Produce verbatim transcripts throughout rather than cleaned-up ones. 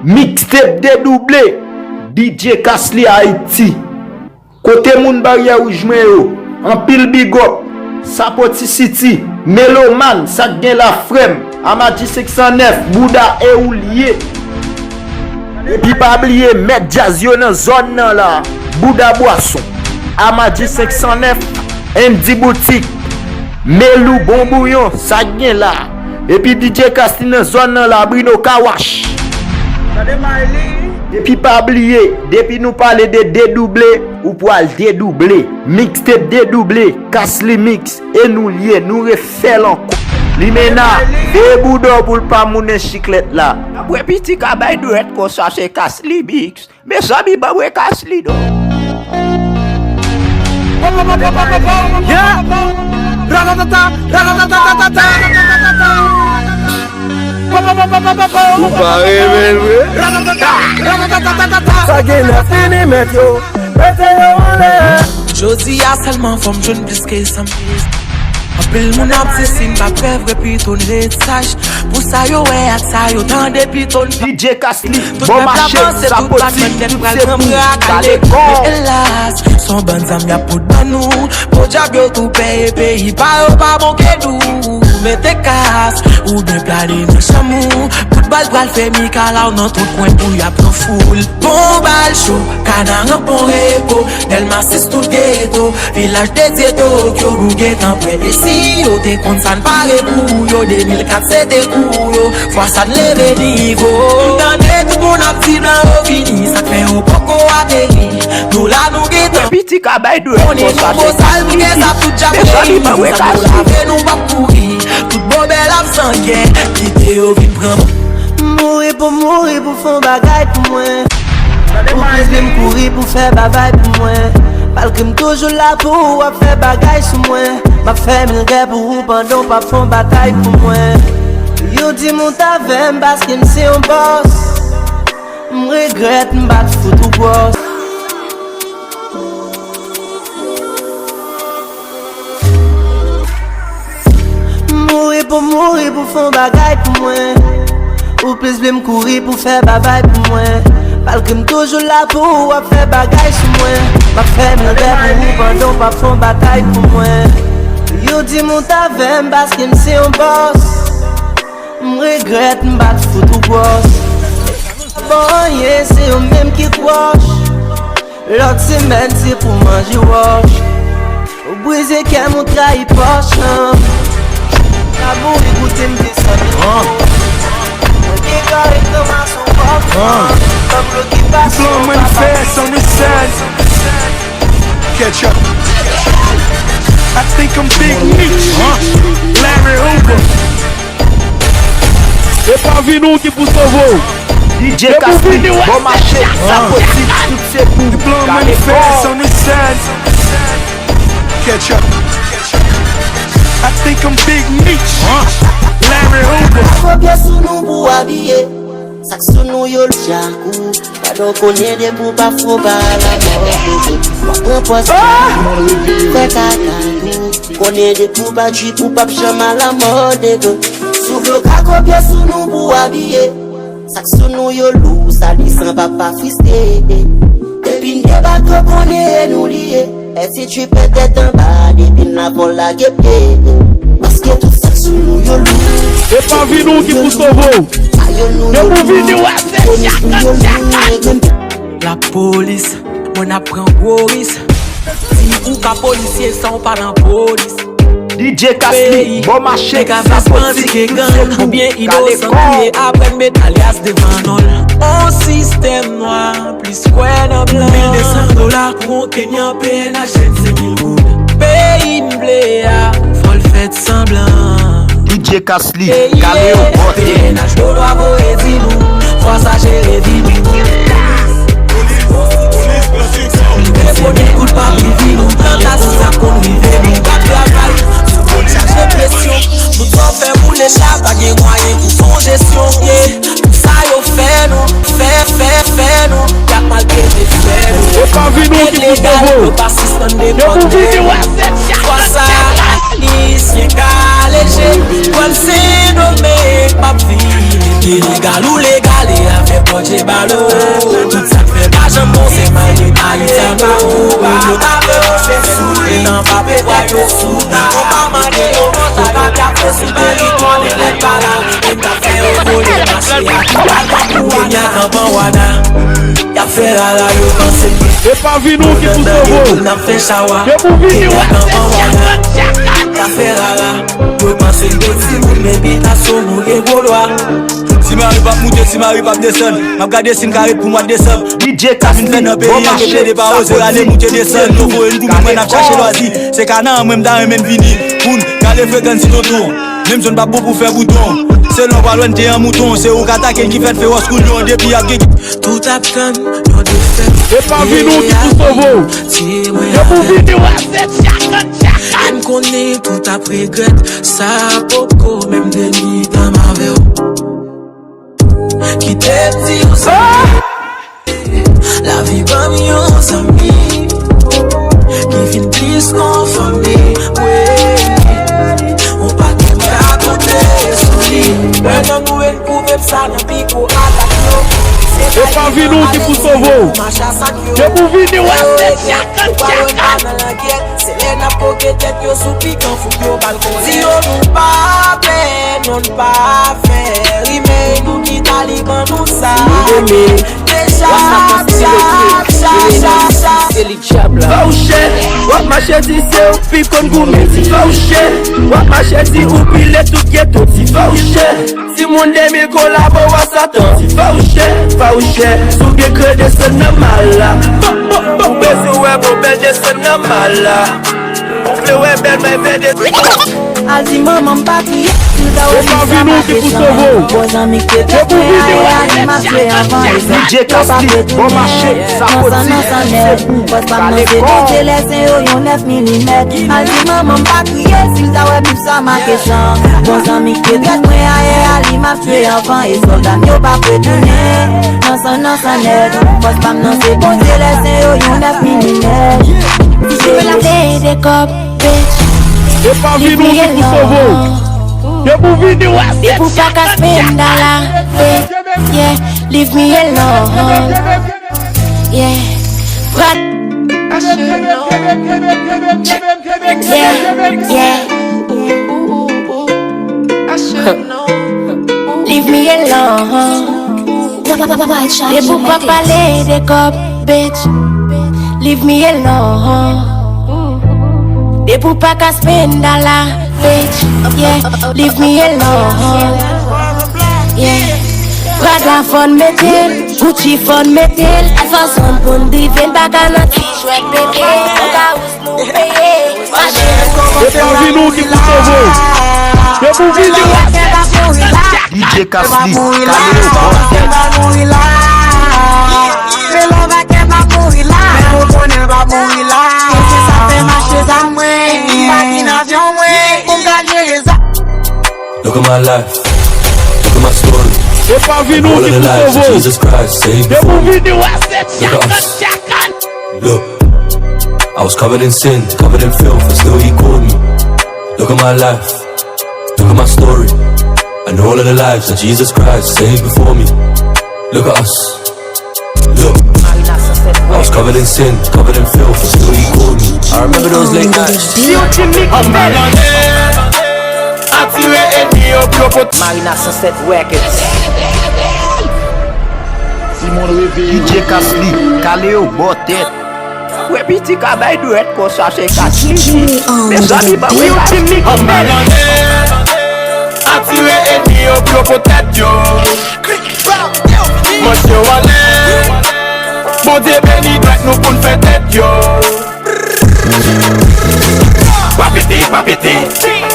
Mixtape Dedouble, D J Casly Ayiti. Kote moun Baryè Wouj mwen yo? Anpil big up. Sapoti City, Meloman, sa k gen la frè m? Amadji senk san nèf, Bouda e ou l ye. Epi pa bliye mèt djaz yo nan zòn nan la, Bouda Bwason, Amadji senk san nèf, Andy Boutique, Melou Bon Bouyon, sa k gen la? Epi D J Casly nan zòn nan la, Bruno Kawash. Epi pa bliye, depi nou pale de Dedouble, ou pwal dedouble. Mixtape Dedouble, Casly Mix, e nou l ye, nou refè l ankò. Limena, veye bouda w pou l pa mounen chiklèt la. Apre piti ka bay dwèt konsa se Casly Mix. Mezanmi, ban mwen Casly non. Yeah! Ratatata, ratatata. Ou pa renmen l vre? Sa gen lè fini mèt yo, mete yo anlè. Jodi a sèlman fò m jwenn plis ke sa m ye. Anpil moun ap di si m pa fè vre pito n ret saj. Pou sa yo wè ak sa yo tande pito n pa. D J Casly, bon mache, sa poti, tout se pou, kale kò. Men elas, s on bann zam y ap pote ban nou. Podyab yo tou pè e peyi pa yo pa bon ke nou. Mete kas, oubyen plane nan chanm ou. Kout bal pral fè mikalaw nan tout kwen pou y ap pran foul. Bon bal cho, Kanaran pon repo, Dèlma sis tout geto, vilaj dedye Tokyo, nou gentan prè. E si yo te konn sa n pare pou yo, de mil kat se te kou yo, fwa sa n leve nivo. M tande tout moun ap di blan yo vini, sa k fè yo poko ateri. Nou la nou gentan. Piti ka bay dwèt konsa se Casly. Mezanmi, ban mwen Casly. Sa pou lave nou p ap kouri. Tout bòbèl ap zangè, kite yo vin pran. M mouri pou mouri pou fè on bagay pou mwen. Ou plis vle m kouri pou fè bagay pou mwen. Malgre m toujou la pou ou ap fè bagay sou mwen. M ap fè mil gè pou ou pandan w p ap fè on batay pou mwen. Yo di m ou t avè m paske m se on bòs. M regrèt m pa t fout ou gwòs. M mouri pou mouri pou fè on bagay pou mwen. Ou plis vle m kouri pou fè bagay pou mwen. Malgre m toujou la pou ou ap fè bagay sou mwen. M ap fè mil gè pou ou pandan w p ap fè on batay pou mwen. Yo di m ou t avè m paske m se on bòs. M regrèt m pa t fout ou gwòs. Bon, anyen, se yo menm ki gwòs. Lòt semèn, se pou manje wòch. Ou brize kè m, ou trayi pòch lan. Ka mouri pou di m desann. Mwen gen kare granmas on kòk lan. Kòm lokipasyon, papa. Catch up. I think I'm Big Meech. Larry Hoover. E pa vin ou ki pou sove w. D J Casly, bon mache, sa posib, tout se pou. Diplòm manifès on the side. Catch up. I think I'm Big Meech. Larry Hoover. Kopye sou nou pou abiye. Sa k sou nou yo l chakou. Gadon konnen depi w pa fon pa alamòde. W ap pran pòz fè kaka tou. Konnen depi w pa trip ou p ap janm alamòde. Si w vle w ka kopye sou nou pou w abiye. Sa k sou nou yo lou, sa desann pa pa fiste. Depi n debake konnen e nou li ye. Èsi trip tèt anba, depi n la fò lage pye. Paske tout sa k sou nou yo lou. E pa vin ou ki pou sove w. Depi w vini w ap fè tchaka tchaka. Lapolis, mwen ap pran gwo risk. Di ou pa polisye san w pa nan polis. D J Casly, bon mache, sa posib, tout se pou. Konbyen inosan touye apre n met alyas devan non l. On sistèm nwa. Plis kwè nan blan. Mil de san dola pou yon kenyan, P N H jwenn senk mil goud. Peyi m vle a, fò l fèt sanblan. D J Casly, kale yo pote. P N H Dolwa voye di nou, fò sa jere vi nou. M te pwone kout pa rive nou, tantasyon sa konn rive nou, pa travay. Chache presyon, tout sa w fè boule la, pa gen mwayen pou fè on jesyon, yeah. Sa yo fè nou, fè, fè, fè nou, y ap maltrete frè nou. E pa vin ou ki pou sove w. Depi w vini w ap fè tchaka tchaka. Fwa sa, Ayisyen ka leje, pral Sendomeng, p ap vini Ilegal ou legal, e afè Bondye ba nou. Tout sa k fè pa janm bon, se malye Ayisyen nou. Moun yo ta vle yo fè sou li, nan pa pou wè yo sou ta. Ou pa mande yo, sa pa ka fè sou teritwa, men lè pa la, e ta fè yo vole mache a. Al tankou Kenya, kanpan Wana. Y ap fè rara, yo panse. E pa vin ou ki pou sove w. N ap fè chawa. Ke pou vini w. Kenya, kanpan Wana. Y ap fè rara. Yo panse yo timoun, men bitasyon nou gen gwo lwa. Si mari p ap moute, si mari p ap desann, m ap gade si n ka ret pou mwa desanm. D J Kasli, bon mache, plede pa oze rale moute desann. Yo voye n kouri, mwen n ap chache lwazi. Se Kanaan mwen m ta renmen n vini. Pou n rale frekans ti tonton. Menm zòn pa bon pou fè bouton. Selon w pral wè n te an mouton. Se ou k atake l ki fè n fewòs kou lyon. Depi y ap gen Tout ap tann yon defèt. E pa vin ou ki pou sove w. Tire mwen. E pou vini w. Ase tchakan, tchakan. M konnen tout ap regrèt. Sa poko menm de nwi tanm avè w. Kite m di w sa. Lavi ban m yon zanmi ki vin plis k yon fanmi. Wi, yon pa gen m ka konte sou li. Mwen nan nou e Pou pèp sa nan pi gwo atak yo. E pa vin ou ki pou sove w. Ke pou vini w. Ase tchakan, tchakan. Se lè n ap koke tèt yo sou pikan fouk yo bal koze. Di yo nou pa pè, non n pa fè. Rimè nou ki Taliban nou sa. Deja, cha, cha, cha, cha. Fè w chè, w ap mache di se ou k pi konn goumen. Ti fè w chè, w ap mache di ou pile tout geto. Ti fè w chè. Timoun demi kolabo a Satan. Ti fawouchè, fawouchè, si w gen kre desann nan mal la. Ou bezwen wè bon bèl desann nan mal la. Ou vle wè bèl men vè de. Al di manman m pa kriye, si l ta wè m sa make san. Bon zanmi k te trèt mwen a yè a li m ap jwe anvan e sa. Yo pa fè tounen nan san nan san nèt. Fòs pa m nan se Bondye lè sen yo yon nèf milimèt. Al di manman m pa kriye, si l ta wè m sa make san. Bon zanmi k te trèt mwen a yè a li m ap jwe anvan e sòlda m yo pa vle tounen nan san nan san nèt. Fòs pa m nan se Bondye lè sen yo yon nèf milimèt. Si w vle de kòb, bitch. E pa vin ou ki pou sove w. Yo pou vini w ase. Depi w pa ka spend dollar, bitch. Yeah, leave me alone. Yeah. Prat. Yeah, yeah. Leave me alone. Depi w pa pale de kòb, bitch. Leave me alone. Depi w pa ka spend dollar, bitch. Yeah, leave me alone. Yeah. Prada fòn mete l, Gucci fòn mete l. Fè fason pou n drive n pa ka nan ti jwèt pete. Ou ka ous nou peye. E pa vin ou ki pou sove w. E pou vini w. D J Kasli, kale yo bò tèt. Men love a kè pa mouri la. Men ou konnen l pa mouri la. Se sa fè m achte zam mwen. M pa vin avyon mwen. Pou m ka jere sa. Look at my life. Look at my story. E pa vin ou ki pou sove w. Jesus Christ saved me. E pou vini w ase tchakan tchakan. Look, I was covered in sin, covered in filth, and still he called me. Look at my life, look at my story, and all of the lives that Jesus Christ saved before me. Look at us. Look, I was covered in sin, covered in filth, and still he called me. I remember those late nights. Atire enmi yo pou yo pot. Marina Sunset Records. D J Kasli, kale yo bò tèt. Wè piti ka bay dwèt konsa se kat piti. Mezanmi, ban mwen kat. Atire enmi yo pou yo pot tèt yo. Manje w anlè. Bondye beni dwèt nou pou n fè tèt yo. Pa pete, pa pete,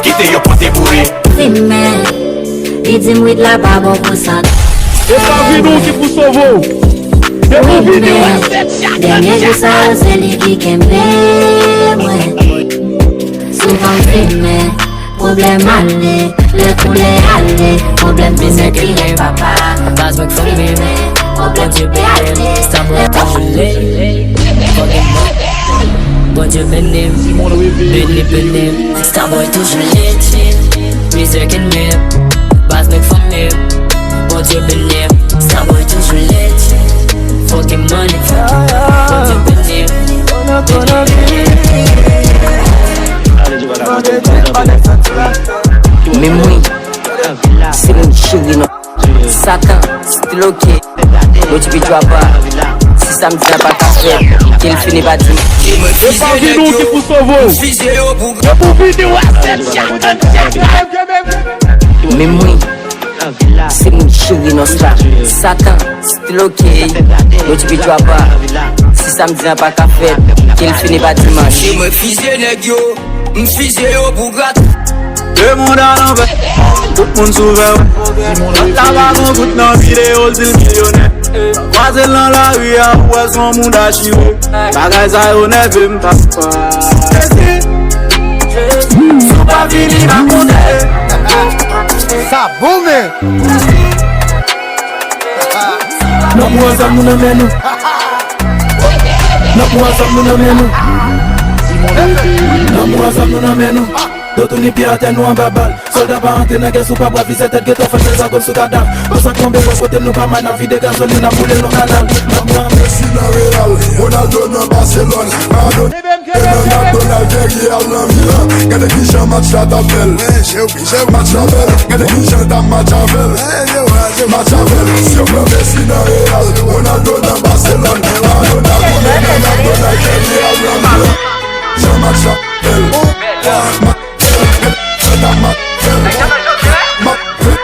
kite yo pote boure. Fimen, li di m wid la pa bon pou sante. E pa vin ou ki pou sove w. E pou vini w. Dènye jou sa yo se li ki kenbe mwen. Souvan m fimen. Pwoblèm ale, lè koulè ale, pwoblèm bizè ki lè papa. Baz mwen k fè m bebe, pwoblèm ki pe ale, lè koulè. Bondye beni m, beni, beni m. Starboy toujou legit, mizè ki n menm. Baz mwen k fè m bebe, Bondye beni m, sa mwen toujou ledi. Fucking money, Bondye beni m. Men mwen, se moun cheri non. Satan, still okay. Motivi dwa pa. Si samdi an pa ka fèt, ke l fini pa di m. Se pa vin ou ki pou sove w. Se pou vin ou a sèt chak, sèt chak. Men mwen, se moun cheri non sa. Satan, still okay. Motivi dwa pa. Si samdi an pa ka fèt, ke l fini pa dimanch. Se mwen fizye nèg yo. M fizye yo pou grat. Lemonn alanvè, tout moun sou vè w. Lòt la pa gon gout nan videyo l di l milyonè. Kwaze l nan lari a, ou wè se yon moun achire. Bagay sa yo nève m papa. Jezi, si w pa vini m a konte. Sa bon men. N ap pran zam nou nan men nou. N ap pran zam nou nan men nou. N ap pran zam nou nan men nou. Do tounen pye atè nou anba bal. Sòlda pa antre nan gè si w pa bwè vizè tèt geto fè fè zagon sou kadav. Konsa konbe bò kote nou pa mal n ap vide gazolin n ap boule l nan kanal. N ap pran Messi nan Real, Ronaldo nan Barcelone, Maradona nan Napoli, Algeria al nan Milan. Gade kijan match la t ap bèl. Match la bèl. Gade kijan t ap match avè l. Match avè l. Si yo pran Messi nan Real, Ronaldo nan Barcelone, Maradona koule nan Napoli, Algeria al nan Milan. Jan match la bèl. Match bèl. Match bèl. Match bèl. Match bèl.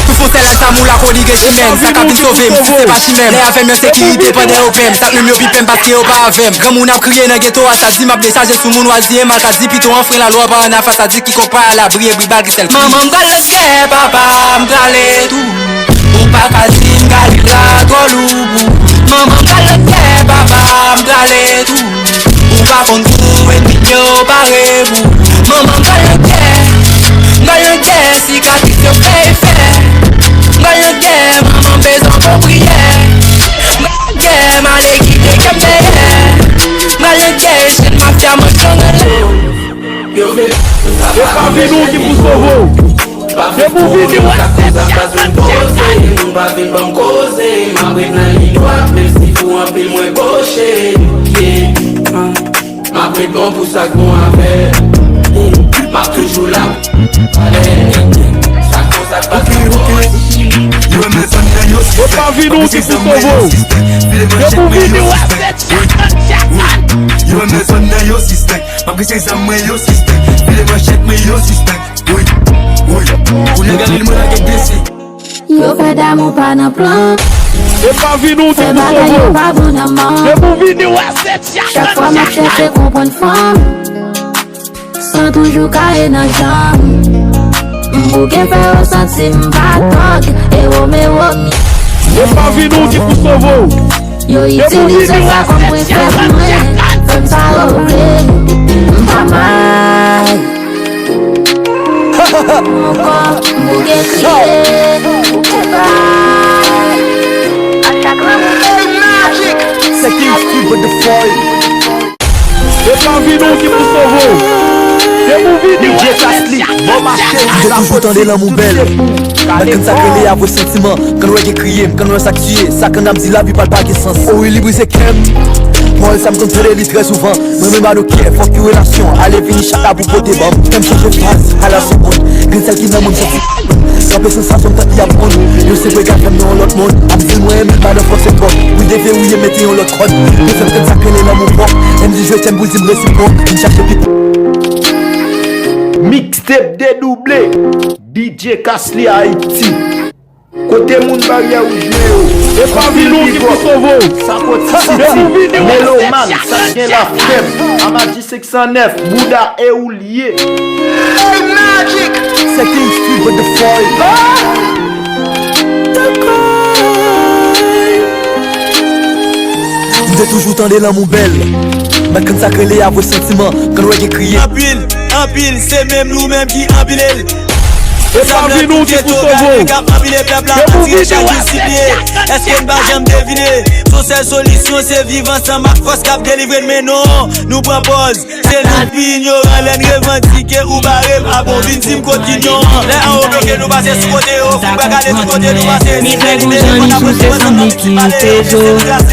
Tout fon sèl al sa mou la koli gen chimèn. Sa k ap vin sove m si se pa chimè m. Lè avè m yon sekirite pandan yo pè m. Sa k menm yo pi pè m paske yo pa avè m. Granmoun ap kriye nan geto a, sa di m ap dechaje sou moun w al di e mal. Sa di pito anfren lalwa pa an afè, sa di kikonk pa alabri ebri ba ki sèl ki. Manman m pral nan gè, papa m prale tou. Ou pa ka di m Galil la twò lou pou ou. Manman m pral nan gè, papa m prale tou. Ou pa konn kou ènmi yo pare pou ou. Manman m pral nan gè, m pral nan gè, sikatris yo fè efè. M pral nan gè, manman m bezwen bon priyè. M pral nan gè, m ale kite gè m dèyè. M pral nan gè, chenn mafya mwen jangle. Se pa vin ou ki pou sove w. Se pou vin ou a sèt chak, sèt chak. Nou pa vin ban m koze, m ap ret nan liy dwat, menm si pou anpil mwen goche. Yeah. M ap ret bon pou sa k bon avè. M ap toujou la. Sa k bon, sa k pa bon. Se pa vin ou ki pou sove w. Se pou vin ou a sèt chak, sèt chak. Yo renmen zòn nan yo sispèk. M ap grise zam mwen yo sispèk. File manchèt mwen yo sispèk. Wi, wi. Kounye a gade l mwen lage blese. Yo fè damou pa nan plan. Se pa vin ou ki pou sove w. Se pou vin ou a sèt chak. Chak fwa m ap chèche konprann fanm, san toujou kaye nan janm. M bouke fè yo santi m pa tòg. E Romeo mi. Se pa vin ou ki pou sove w. Yo itilize sa kòm prefè pou mwen. Fè m sa yo vle. M pa may. Ankò, m bouke kriye. Ou bouke bay. A chak lanmou. Se King Street with the foil. Se pa vin ou ki pou sove w. Se pou vin ou a sèt chak. Bon mache. M te toujou tande lanmou bèl. Nan kann sa k rele avwe santiman. Kann wè gen kriye, kann wè sa k tiye. Sa kann ap di lavi pa l pa gen sans. O wi, li brize kè m. Pawòl sa m konn tande li trè souvan. Mwen menm I don't care, fòk yon relasyon. Ale vini chak la pou pote ban m. Fè m chanje faz, a la segonn. Grenn sèl ki nan mwen m santi. Kanpe sansasyon m tank li ap pran. Yo se vre ka fè m nan yon lòt mond. Ap di mwen renmen l pa nan fòse twòp. Wi, devye wi, mete yon lòt kòd. Yo fè m tèt sa k rele lanmou pwòp. M di jwe tchèm pou l di m resipwòk. Vin chache pi. Mixtape dedouble. D J Casly Haïti. Kote moun Baryè Wouj yo ye? E pa vin ou ki pou sove w. Sapoti City, Meloman, sa k gen la fèb. Amadi senk san nèf, Bouda e ou l ye. Se King Street with the foil. M te toujou tande lanmou bèl. Mèt kann sa k rele avwe santiman, kann wè gen kriye. Anpil, anpil, se menm nou menm ki anpile l. E pa vin ou ki pou sove w. K ap anpile pèp la, mantire chak jou sipye. Èske n pa janm devine? Son sèl solisyon se viv ansanm ak fòs k ap delivre n. Men non, nou pran pòz. Se nou ki pi inyoran lè n revandike ou bare m. A bon, vin di m kot inyoran. Lè anwo bloke nou pase sou kote yo, fouk bak ale tout kote nou pase. Mizè gon jan li sou se sanm li ki tezo.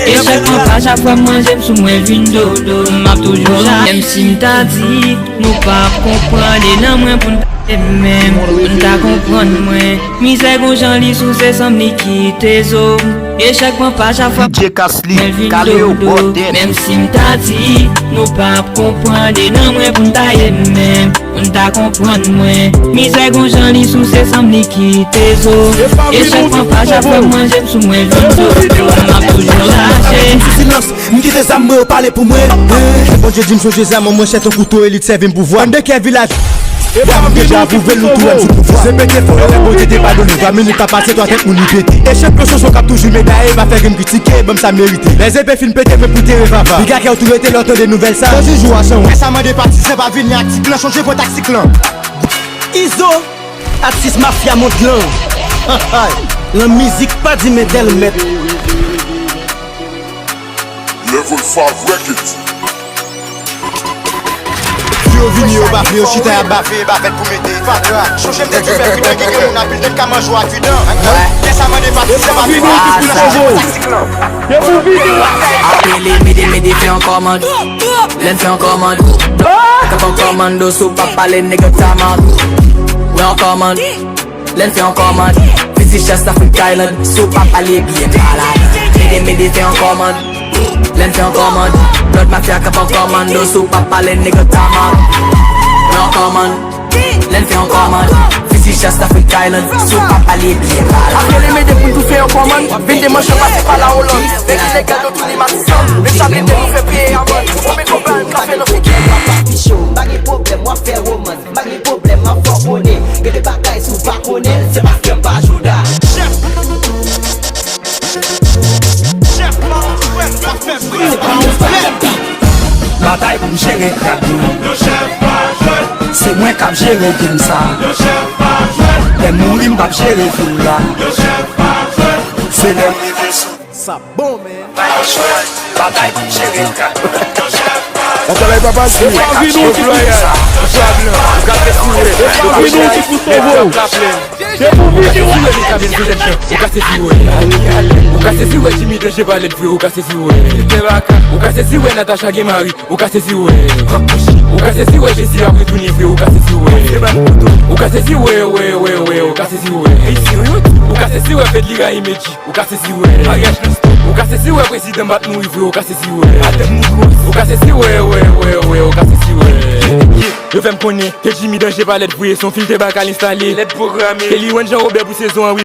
Echèk pran pa chak fwa m manje m sou mwen vin dodo. M ap toujou la, menm si m ta di nou p ap konprann. E nan mwen pou n ta ye menm, pou n ta konprann mwen. Mizè gon jan li sou se sanm li ki tezo. Echèk pran pa chak fwa. D J Casly, mwen vin kale yo, dodo. Bòdèl. Menm si m ta di nou p ap konprann, e nan mwen pou n ta ye menm, pou n ta konprann mwen. Mizè gon jan li sou se sanm li ki tezo. Echèk pran pa chak fwa m manje m sou mwen vin dodo. M ap toujou rache. M kite zam mwen yo pale pou mwen. Bondye di m chonje zam an mwen chèt an kouto e li t sèvi m pou vwa. Anndan kè vilaj. Gad m deja apwouve l nou tou wè m sou pouvwa. Se pete fò erè Bondye te padone. Twa minit pa pase twa tèt moun li pete. Echèk pran chanson k ap toujou medaye pa fè grenn kritike ban m sa merite. Lè zepe fin pete mwen pou tere vava. Piga kè w tou rete lè w tande nouvèl sa. Chonje jou a chan w. Lè sa mande patizan pa vini ak ti plan chonje pran taktik lan. Izo. Atis mafya mond lan. Lan mizik pa di men tèl mèt. Level five Records. Si yo vini yo pa vle yo chita y ap bafe. Bavèt pou mete fatra. Chonje m te di fè pridan gen grenn moun anpil tèt ka manje w ak fidan. Kè sa mande pa di se pa vini ki pou chanje. Taktik lan. Apele mede mede fè yon kòmand. Lè n fè yon kòmand. Kanpe an kòmando si w pa pale nèg yo ta mande. Wè yon kòmand. Lè n fè yon kòmand. Fizi chas Africa Island. Si w pa pale byen pa ladan. Mede mede fè yon kòmand. Lè n fè yon kòmand. Lòt mafya kanpe an kòmando si w pa pale nèg yo ta mande. Wè yon kòmand. Lè n fè yon kòmand. Fizi chas Africa Island. Si w pa pale byen pa ladan. Apele mede pou n tou fè yon kòmand. Vennde manchè pase pa la Oland. Nèg ilegal yo tounen Matisan. Men sa blende nou fè peye amann. Konbyen konba n ka fè nan figi. Pa gen pwoblèm, w ap fè womans. M pa gen pwoblèm, m ap fè w konnen. Gen de bagay si w pa konnen l, se paske m pa jouda. Chèf. Chèf, pa fè bri. Batay pou m jere krab yo. Yo chèf pa jwe. Se mwen k ap jere game sa. Yo chèf pa jwe. Lè m mouri, m p ap jere vil la. Yo chèf pa jwe. Se lè m rive sou Sa bon, man. Batay papa si. E pa vin ou ki pou sove w. E pa vin ou ki pou sove w. Se pou vin ou. Ou ka sezi wè. Ou ka sezi wè Jimmy Danje pa lèd vre, ou ka sezi wè. Ou ka sezi wè Natacha gen mari. Ou ka sezi wè. Ou ka sezi wè Jezi ap retounen vre, ou ka sezi wè. Ou ka sezi wè, wè, wè, wè, ou ka sezi wè. Ou ka sezi wè Fedly rayi Medji, ou ka sezi wè. Maryaj nan stòk, ou ka sezi wè prezidan Bat mouri vre, ou ka sezi wè. Ou ka sezi wè, wè, wè, wè, ou ka sezi wè. Yo fè m konnen ke Jimmy Danje pa lèd vre, se yon fim te ba k al enstale. Lèd pwograme. Ke li jwenn Jean Robert pou sezon an, wi.